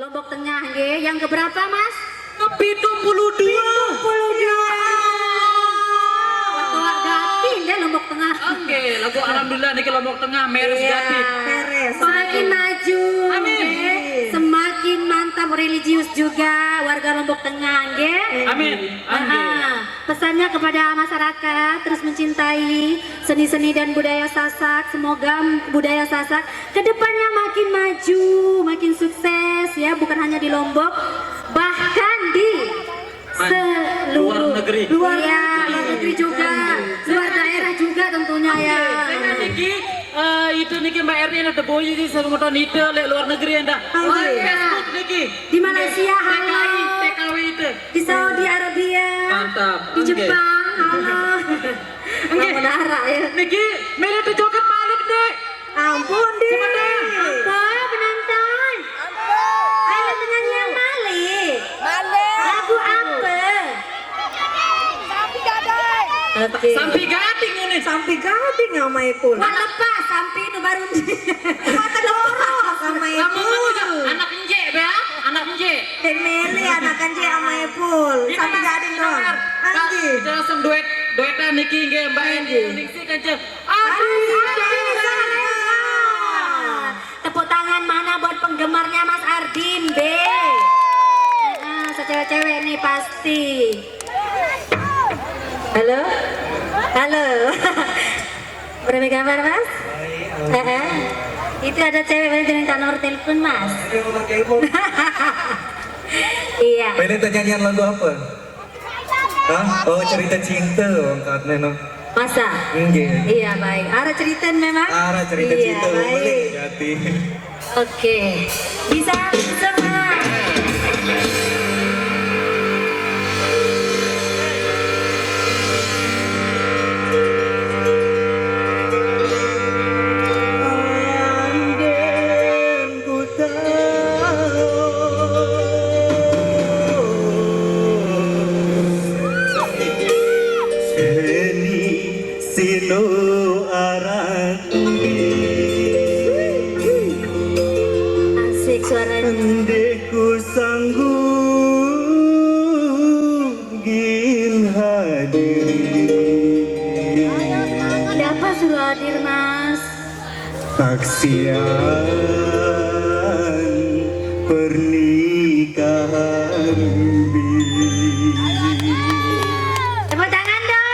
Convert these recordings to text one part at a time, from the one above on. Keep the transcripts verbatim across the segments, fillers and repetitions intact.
Lombok Tengah nggih. Yang keberapa, Mas? Pitung puluh dua. Pitung puluh dua. Ketua Gati nggih Lombok Tengah. Oke, lagu alhamdulillah niki Lombok Tengah meres. Iya. Gati. Meres. Semakin maju. Amin. Nggih. Semakin mantap religius juga warga Lombok Tengah nggih. Amin. Amin. Ah, pesannya kepada masyarakat terus mencintai seni-seni dan budaya Sasak. Semoga budaya Sasak kedepannya makin maju, makin sukses ya, bukan hanya di Lombok, bahkan di seluruh luar negeri. Luar negeri juga, luar daerah juga tentunya ya. Saya niki, eh, itu niki Mbak Erni ada boy di sebutan itu lek luar negeri anda. Oh, iya. Facebook niki. Di Malaysia, halo. T K W, T K W itu. Di Saudi Arabia. Mantap. Di Jepang, halo. Oke. Menara ya. Niki, mele joget balik, Dek. Ampun, Dik. Apa penonton? Ayo penyanyian balik. Balik. Lagu apa? Sampi gadai. Oke. Sampi gading ini. Sampi gading sama Ipul. Wah, lepas sampi itu baru. Mata dorong sama Ipul. Anak enjek ya, anak enjek. Temeli anak enjek sama Ipul. Sampi gading dong. Anggi. Kita langsung duet, duetan niki nggih Mbak Eni. Ningsih kan, Cek. Aduh, aduh, aduh. Tepuk tangan mana buat penggemarnya Mas Ardin, B? Heeh, secewek-cewek nih pasti. Halo? Halo. Berapa gambar, Mas? Heeh. Itu ada cewek, boleh jadi nomor telepon, Mas. Iya. Pengen tanya nyanyian lagu apa? Hah? Oh, cerita cinta, angkatnya no. Masa? Nggih. Iya, baik. Arah cerita memang? Arah cerita. Iya, cinta, baik. Boleh, Gati. Oke. Bisa semua. Andai ku tahu seni sino aran. Asik suaranya. Andai ku sanggup gin hadir. Siapa suruh hadir, Mas? Saksian pernikahan. Tepuk tangan dong.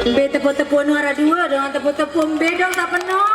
Mbe tepuk-tepuk nu arah dua dong, tepuk-tepuk mbe dong tak penoh.